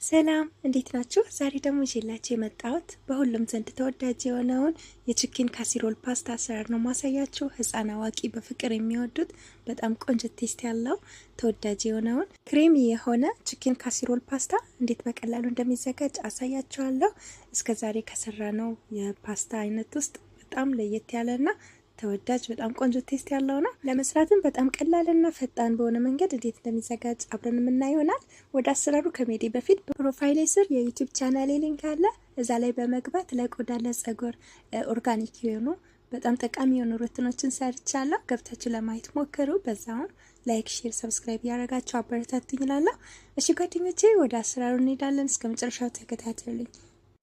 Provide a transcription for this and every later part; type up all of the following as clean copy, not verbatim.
ሰላም እንዴት ናችሁ? ዛሬ ደግሞ ይዤላችሁ የመጣሁት በሁሉም ዘንድ ተወዳጅ የሆነውን የ chicken casserole ፓስታ አሰራር ነው ማሳያችሁ። ሕፃን አዋቂ በፍቅር የሚወዱት በጣም ቆንጆ taste ያለው ተወዳጅ የሆነውን creamy የሆነ chicken casserole ፓስታ እንዴት በቀላሉ እንደሚዘጋጅ አሳያችኋለሁ። እስከ ዛሬ ከሰራነው የፓስታ አይነት ውስጥ በጣም ለየት ያለና ተወዳጅ በጣም ቆንጆ taste ያለው ነው። ለመስራትም በጣም ቀላልና ፈጣን በሆነ መንገድ እንዴት እንደሚዘጋጅ አብረን የምናየው ይሆናል። ወደ አሰራሩ ከመሄዴ በፊት በ profile ኤ ስር የ YouTube channel ኤ link አለ። እዛ ላይ በመግባት ለቆዳ ለጸጉር organic የሆኑ በጣም ጠቃሚ የሆኑ routine ኦችን ሰርቻለሁ። ገብታችሁ ለማየት ሞክሩ። በዛውም like፣ share፣ subscribe ያደረጋችሁ አበረታቱኝ እላለሁ። እሺ ጓደኞቼ ወደ አሰራሩ እንሄዳለን። እስከ መጨረሻው ተከታተሉኝ።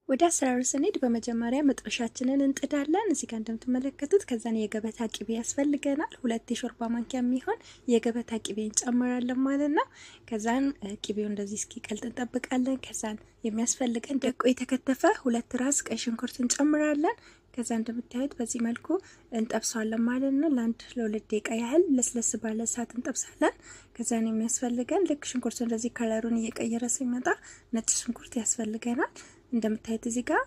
ወደ አሰራሩ ስንሄድ በመጀመሪያ መጥበሻችንን እንጥዳለን። እዚህ ጋር እንደምትመለከቱት ከዛን የገበታ ቅቤ ያስፈልገናል። 2 የሾርባ ማንኪያ የሚሆን የገበታ ቅቤ እንጨምራለን ማለት ነው። ከዛን ቅቤው እንደዚህ እስኪቀልጥ እንጠብቃለን። ከዛን የሚያስፈልገን ደቆ የተከተፈ 2 ራስ ቀይ ሽንኩርት እንጨምራለን። ከዛ እንደምታዩት በዚህ መልኩ እንጠብሰዋለን ማለት ነው። ለአንድ ለሁለት ደቂቃ ያህል ለስለስ ባለ እሳት እንጠብሳለን። ከዛን የሚያስፈልገን ልክ ሽንኩርቱ እንደዚህ color ኡን እየቀየረ ሲመጣ ነጭ ሽንኩርት ያስፈልገናል። እንደምታዩት እዚህ ጋር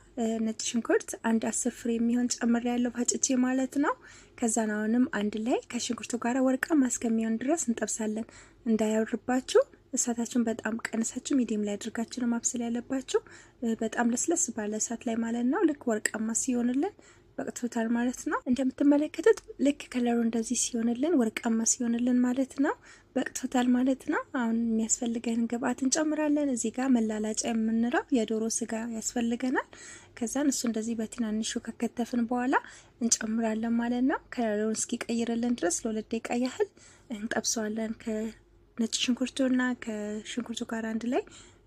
ነጭ ሽንኩርት አንድ 10 ፍሬ የሚሆን ጨምሬ ያለው ፈጭቼ ማለት ነው። ከዛን አሁንም አንድ ላይ ከሽንኩርቱ ጋር ወርቃማ እስከሚሆን ድረስ እንጠብሳለን። እንዳያርባችሁ እሳታችሁን በጣም ቀንሳችሁ medium ላይ አድርጋችሁ ነው ማብሰል ያለባችሁ። በጣም ለስለስ ባለ እሳት ላይ ማለት ነው። ልክ ወርቃማ ሲሆንልን በቅቶታል ማለት ነው። እንደምትመለከቱት ልክ color ኡ እንደዚህ ሲሆንልን ወርቃማ ሲሆንልን ማለት ነው በቅቶታል ማለት ነው። አሁን የሚያስፈልገን ግብአት እንጨምራለን። እዚህ ጋር መላላጫ የምንለው የዶሮ ስጋ ያስፈልገናል። ከዛን እሱ እንደዚህ በትናንሹ ከከተፍን በኋላ እንጨምራለን ማለት ነው። color ኡን እስኪቀይርልን ድረስ ለሁለት ደቂቃ ያህል እንጠብሰዋለን። ከነጭ ሽንኩርቱና ከሽንኩርቱ ጋር አንድ ላይ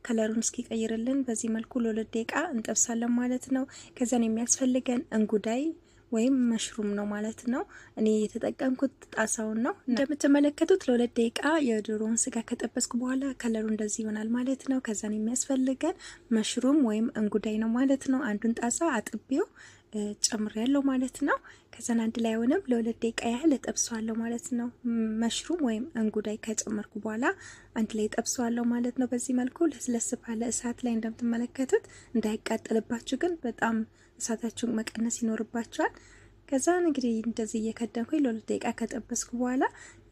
color ኡን እስኪቀይርልን በዚህ መልኩ ለሁለት ደቂቃ እንጠብሳለን ማለት ነው። ከዛን የሚያስፈልገን እንጉዳይ ወይም mushroom ነው ማለት ነው። እኔ የተጠቀምኩት ጣሳውን ነው። እንደምትመለከቱት ለሁለት ደቂቃ የዶሮውን ስጋ ከጠበስኩ በኋላ color ኡ እንደዚህ ይሆናል ማለት ነው። ከዛን የሚያስፈልገን mushroom ወይም እንጉዳይ ነው ማለት ነው። አንዱን ጣሳ አጥቤው ጨምሬያለሁ ማለት ነው። ከዛን አንድ ላይ ሆነም ለሁለት ደቂቃ ያህል እጠብሰዋለሁ ማለት ነው። mushroom ወይም እንጉዳይ ከጨመርኩ በኋላ አንድ ላይ እጠብሰዋለሁ ማለት ነው። በዚህ መልኩ ለስለስ ባለ እሳት ላይ እንደምትመለከቱት እንዳይቃጠልባችሁ ግን በጣም እሳታችሁን መቀነስ ይኖርባችኋል። ከዛን እንግዲህ እንደዚህ እየከደንኩኝ ለሁለት ደቂቃ ከጠበስኩ በኋላ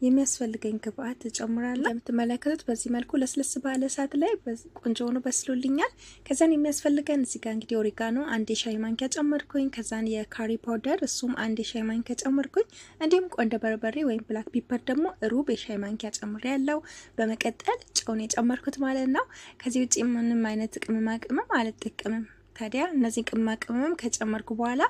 የሚያስፈልገኝ ግብአት እጨምራለሁ። እንደምትመለከቱት በዚህ መልኩ ለስለስ ባለ እሳት ላይ ቆንጆ ሆኖ በስሎልኛል። ከዛን የሚያስፈልገን እዚህ ጋር እንግዲህ oregano አንድ የሻይ ማንኪያ ጨመርኩኝ። ከዛን የ curry powder እሱም አንድ የሻይ ማንኪያ ጨመርኩኝ። እንዲሁም ቆንደ በርበሬ ወይም black pepper ደግሞ ሩብ የሻይ ማንኪያ ጨምሬያለሁ። በመቀጠል ጨውን የጨመርኩት ማለት ነው። ከዚህ ውጭ ምንም አይነት ቅመማ ቅመም አልጠቀምም። ታዲያ እነዚህን ቅመማ ቅመም ከጨመርኩ በኋላ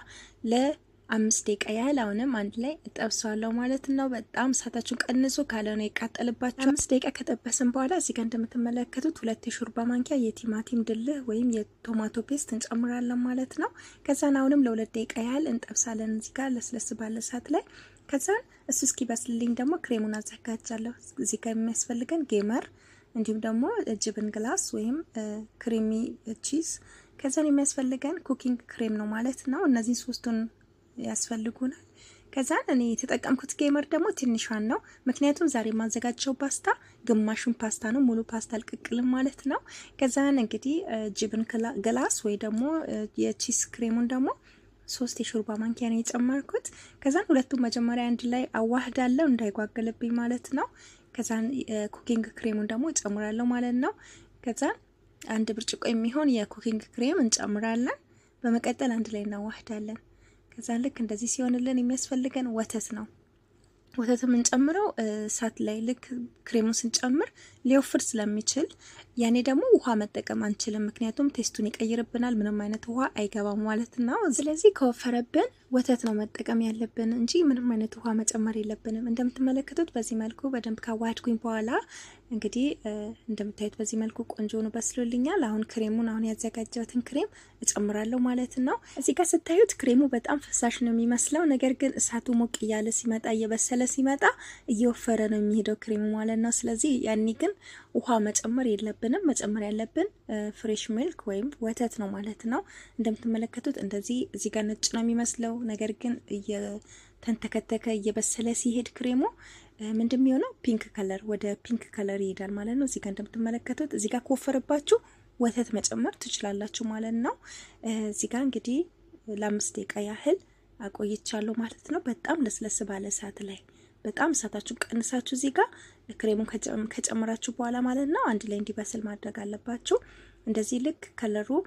ለ5 ደቂቃ ያህል አሁንም አንድ ላይ እጠብሰዋለሁ ማለት ነው። በጣም እሳታችሁን ቀንሱ፣ ካልሆነ ይቃጠልባችኋል። 5 ደቂቃ ከጠበስን በኋላ እዚህ ጋር እንደምትመለከቱት 2 የሾርባ ማንኪያ የቲማቲም ድልህ ወይም የ tomato paste እንጨምራለን ማለት ነው። ከዛን አሁንም ለሁለት ደቂቃ ያህል እንጠብሳለን እዚህ ጋር ለስለስ ባለ እሳት ላይ። ከዛን እሱ እስኪበስልልኝ ደግሞ ክሬሙን አዘጋጃለሁ። እዚህ ጋር የሚያስፈልገን ጌመር እንዲሁም ደግሞ جبن glass ወይም creamy cheese፣ ከዛን የሚያስፈልገን cooking cream ነው ማለት ነው። እነዚህ ሶስቱን ያስፈልጉናል። ከዛን እኔ የተጠቀምኩት ጌመር ደግሞ ትንሿን ነው። ምክንያቱም ዛሬ የማዘጋጀው ፓስታ ግማሹን ፓስታ ነው፣ ሙሉ ፓስታ አልቀቅልም ማለት ነው። ከዛን እንግዲህ جبن glass ወይ ደግሞ የ cheese ክሬሙን ደግሞ 3 የሾርባ ማንኪያ ነው የጨመርኩት። ከዛን ሁለቱም መጀመሪያ አንድ ላይ አዋህዳለሁ እንዳይጓገልብኝ ማለት ነው። ከዛን cooking ክሬሙን ደግሞ እጨምራለሁ ማለት ነው። ከዛን አንድ ብርጭቆ የሚሆን የ cooking cream እንጨምራለን። በመቀጠል አንድ ላይ እናዋህዳለን። ከዛ ልክ እንደዚህ ሲሆንልን የሚያስፈልገን ወተት ነው። ወተት የምንጨምረው እሳት ላይ ልክ ክሬሙን ስንጨምር ሊወፍር ስለሚችል ያኔ ደግሞ ውሃ መጠቀም አንችልም፣ ምክንያቱም taste ኡን ይቀይርብናል። ምንም አይነት ውሃ አይገባም ማለት ነው። ስለዚህ ከወፈረብን ወተት ነው መጠቀም ያለብን እንጂ ምንም አይነት ውሃ መጨመር የለብንም። እንደምትመለከቱት በዚህ መልኩ በደንብ ካዋሃድኩኝ በኋላ እንግዲህ እንደምታዩት በዚህ መልኩ ቆንጆ ሆኖ በስሎልኛል። አሁን ክሬሙን አሁን ያዘጋጀሁትን ክሬም እጨምራለሁ ማለት ነው። እዚህ ጋር ስታዩት ክሬሙ በጣም ፈሳሽ ነው የሚመስለው፣ ነገር ግን እሳቱ ሞቅ እያለ ሲመጣ እየበሰለ ሲመጣ እየወፈረ ነው የሚሄደው ክሬሙ ማለት ነው። ስለዚህ ያኔ ግን ውሃ መጨመር የለብንም። መጨመር ያለብን fresh milk ወይም ወተት ነው ማለት ነው። እንደምትመለከቱት እንደዚህ እዚህ ጋር ነጭ ነው የሚመስለው፣ ነገር ግን እየተንተከተከ እየበሰለ ሲሄድ ክሬሙ ምንድን የሚሆነው pink color ወደ pink color ይሄዳል ማለት ነው። እዚህ ጋር እንደምትመለከቱት እዚህ ጋር ከወፈረባችሁ ወተት መጨመር ትችላላችሁ ማለት ነው። እዚህ ጋር እንግዲህ ለ5 ደቂቃ ያህል አቆይቻለሁ ማለት ነው። በጣም ለስለስ ባለ እሳት ላይ በጣም እሳታችሁን ቀንሳችሁ እዚህ ጋር ክሬሙን ከጨመራችሁ በኋላ ማለት ነው አንድ ላይ እንዲበስል ማድረግ አለባችሁ። እንደዚህ ልክ color ኡ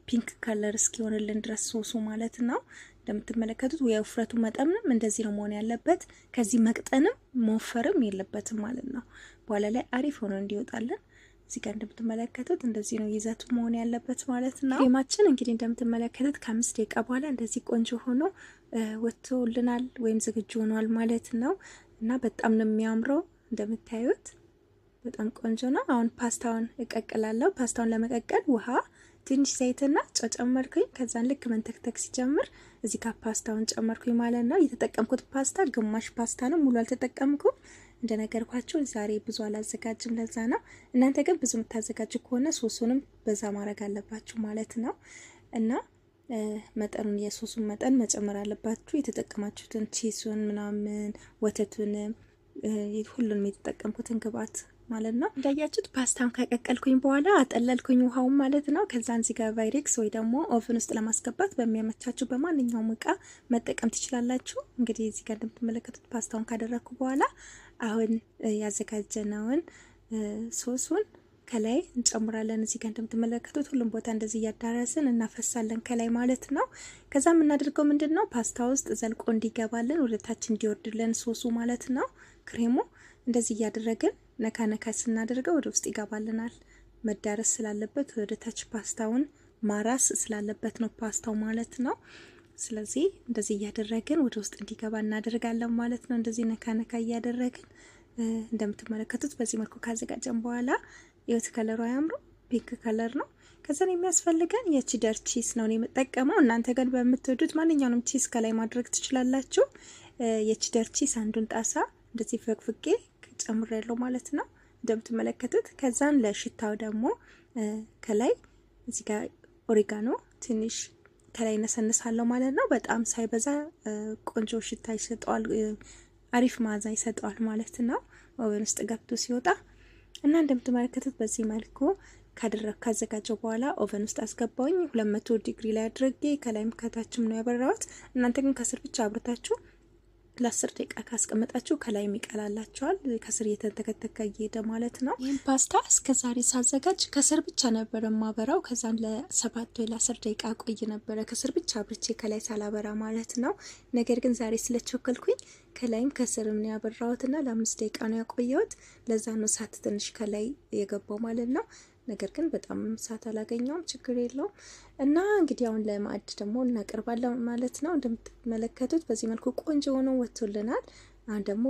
pink color እስኪሆንልን ድረስ ሶሱ ማለት ነው። እንደምትመለከቱት የውፍረቱ መጠንም እንደዚህ ነው መሆን ያለበት። ከዚህ መቅጠንም መወፈርም የለበትም ማለት ነው። በኋላ ላይ አሪፍ ሆኖ እንዲወጣልን እዚህ ጋር እንደምትመለከቱት እንደዚህ ነው ይዘቱ መሆን ያለበት ማለት ነው። ክሬማችን እንግዲህ እንደምትመለከቱት ከ5 ደቂቃ በኋላ እንደዚህ ቆንጆ ሆኖ ወጥቶልናል ወይም ዝግጁ ሆኗል ማለት ነው። እና በጣም ነው የሚያምረው፣ እንደምታዩት በጣም ቆንጆ ነው። አሁን ፓስታውን እቀቅላለሁ። ፓስታውን ለመቀቀል ውሃ፣ ትንሽ ዘይትና ጨው ጨመርኩኝ። ከዛን ልክ መንተክተክ ሲጀምር እዚህ ጋር ፓስታውን ጨመርኩኝ ማለት ነው። የተጠቀምኩት ፓስታ ግማሽ ፓስታ ነው፣ ሙሉ አልተጠቀምኩም። እንደነገርኳችሁ ዛሬ ብዙ አላዘጋጅም፣ ለዛ ነው። እናንተ ግን ብዙ የምታዘጋጁ ከሆነ ሶሱንም በዛ ማድረግ አለባችሁ ማለት ነው። እና መጠኑን የሶሱን መጠን መጨመር አለባችሁ። የተጠቀማችሁትን cheese ኡን ምናምን ወተቱን ሁሉንም የተጠቀምኩትን ግብአት ማለት ነው። እንዳያችሁት ፓስታውን ከቀቀልኩኝ በኋላ አጠለልኩኝ ውሃውን ማለት ነው። ከዛን እዚህ ጋር ቫይሬክስ ወይ ደግሞ oven ውስጥ ለማስገባት በሚያመቻችሁ በማንኛውም እቃ መጠቀም ትችላላችሁ። እንግዲህ እዚህ ጋር እንደምትመለከቱት ፓስታውን ካደረግኩ በኋላ አሁን ያዘጋጀነውን ሶሱን ከላይ እንጨምራለን። እዚህ ጋር እንደምትመለከቱት ሁሉም ቦታ እንደዚህ እያዳረስን እናፈሳለን ከላይ ማለት ነው። ከዛ የምናደርገው ምንድነው ፓስታ ውስጥ ዘልቆ እንዲገባልን ወደ ታች እንዲወርድልን ሶሱ ማለት ነው። ክሬሙ እንደዚህ እያደረግን ነካ ነካ ስናደርገው ወደ ውስጥ ይገባልናል። መዳረስ ስላለበት ወደ ታች ፓስታውን ማራስ ስላለበት ነው ፓስታው ማለት ነው። ስለዚህ እንደዚህ እያደረግን ወደ ውስጥ እንዲገባ እናደርጋለን ማለት ነው። እንደዚህ ነካ ነካ እያደረግን እንደምትመለከቱት በዚህ መልኩ ካዘጋጀን በኋላ የወት color ኡ አያምሩ? Pink color ነው። ከዛን የሚያስፈልገን የ cheddar cheese ነው የምጠቀመው። እናንተ ግን በምትወዱት ማንኛውንም cheese ከላይ ማድረግ ትችላላችሁ። የ cheddar cheese አንዱን ጣሳ እንደዚህ ፈቅፍቄ ጨምሬያለሁ ማለት ነው እንደምትመለከቱት። ከዛን ለሽታው ደግሞ ከላይ እዚህ ጋር oregano ትንሽ ከላይ ነሰንሳለሁ ማለት ነው። በጣም ሳይበዛ ቆንጆ ሽታ ይሰጠዋል፣ አሪፍ መዓዛ ይሰጠዋል ማለት ነው oven ውስጥ ገብቶ ሲወጣ። እና እንደምትመለከቱት በዚህ መልኩ ካዘጋጀው በኋላ oven ውስጥ አስገባውኝ። 200 ዲግሪ ላይ አድርጌ ከላይም ከታችም ነው ያበራሁት። እናንተ ግን ከስር ብቻ አብርታችሁ ለ10 ደቂቃ ካስቀመጣችሁ ከላይም ይቀላላችኋል። ከስር እየተንተከተከ እየሄደ ማለት ነው። ይህን ፓስታ እስከ ዛሬ ሳዘጋጅ ከስር ብቻ ነበር የማበራው። ከዛም ለ7 ወይ ለ10 ደቂቃ ቆይ ነበረ ከስር ብቻ አብርቼ ከላይ ሳላበራ ማለት ነው። ነገር ግን ዛሬ ስለቸኮልኩኝ ከላይም ከስርም ነው ያበራሁትና ለ5 ደቂቃ ነው ያቆየሁት። ለዛ ነው እሳት ትንሽ ከላይ የገባው ማለት ነው። ነገር ግን በጣም እሳት አላገኘውም፣ ችግር የለውም። እና እንግዲህ አሁን ለማዕድ ደግሞ እናቀርባለን ማለት ነው። እንደምትመለከቱት በዚህ መልኩ ቆንጆ ሆኖ ወጥቶልናል። አሁን ደግሞ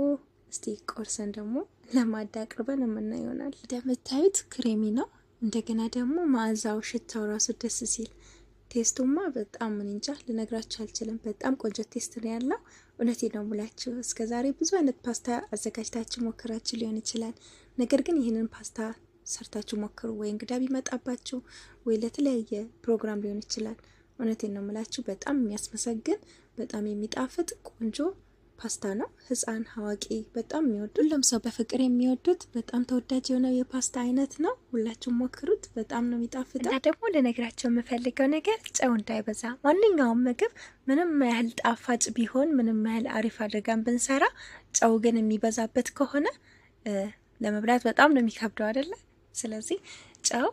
እስቲ ቆርሰን ደግሞ ለማዕድ አቅርበን የምናየው ይሆናል። እንደምታዩት creamy ነው። እንደገና ደግሞ መዓዛው ሽታው ራሱ ደስ ሲል፣ taste ኡማ በጣም ምን እንጃ ልነግራችሁ አልችልም። በጣም ቆንጆ taste ነው ያለው። እውነቴን ነው የምላችሁ። እስከዛሬ ብዙ አይነት ፓስታ አዘጋጅታችሁ ሞክራችሁ ሊሆን ይችላል። ነገር ግን ይህንን ፓስታ ሰርታችሁ ሞክሩ። ወይ እንግዳ ቢመጣባችሁ ወይ ለተለያየ ፕሮግራም ሊሆን ይችላል። እውነቴን ነው የምላችሁ በጣም የሚያስመሰግን በጣም የሚጣፍጥ ቆንጆ ፓስታ ነው። ሕፃን አዋቂ በጣም የሚወዱት፣ ሁሉም ሰው በፍቅር የሚወዱት በጣም ተወዳጅ የሆነው የፓስታ አይነት ነው። ሁላችሁም ሞክሩት፣ በጣም ነው የሚጣፍጠው። እና ደግሞ ልነግራቸው የምፈልገው ነገር ጨው እንዳይበዛ። ማንኛውም ምግብ ምንም ያህል ጣፋጭ ቢሆን፣ ምንም ያህል አሪፍ አድርገን ብንሰራ፣ ጨው ግን የሚበዛበት ከሆነ ለመብላት በጣም ነው የሚከብደው አይደለ? ስለዚህ ጨው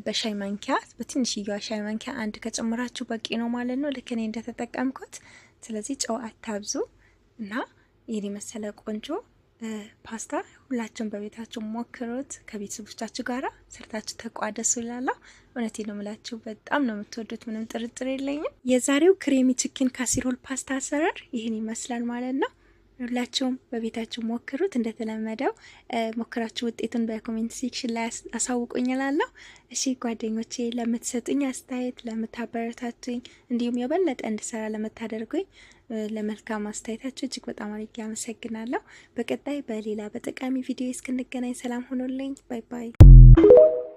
በሻይ ማንኪያ፣ በትንሽዬዋ ሻይ ማንኪያ አንድ ከጨመራችሁ በቂ ነው ማለት ነው፣ ልክ እኔ እንደተጠቀምኩት። ስለዚህ ጨው አታብዙ እና ይህን የመሰለ ቆንጆ ፓስታ ሁላችሁም በቤታችሁ ሞክሩት። ከቤተሰቦቻችሁ ጋራ ሰርታችሁ ተቋደሱ እላለሁ። እውነቴን ነው የምላችሁ፣ በጣም ነው የምትወዱት፣ ምንም ጥርጥር የለኝም። የዛሬው creamy chicken casserole ፓስታ አሰራር ይህን ይመስላል ማለት ነው። ሁላችሁም በቤታችሁ ሞክሩት። እንደተለመደው ሞክራችሁ ውጤቱን በ comment section ላይ አሳውቁኝ እላለሁ። እሺ ጓደኞቼ፣ ለምትሰጡኝ አስተያየት፣ ለምታበረታቱኝ፣ እንዲሁም የበለጠ እንድሰራ ለምታደርጉኝ ለመልካም አስተያየታችሁ እጅግ በጣም አድርጌ አመሰግናለሁ። በቀጣይ በሌላ በጠቃሚ ቪዲዮ እስክንገናኝ ሰላም ሆኖልኝ፣ bye bye።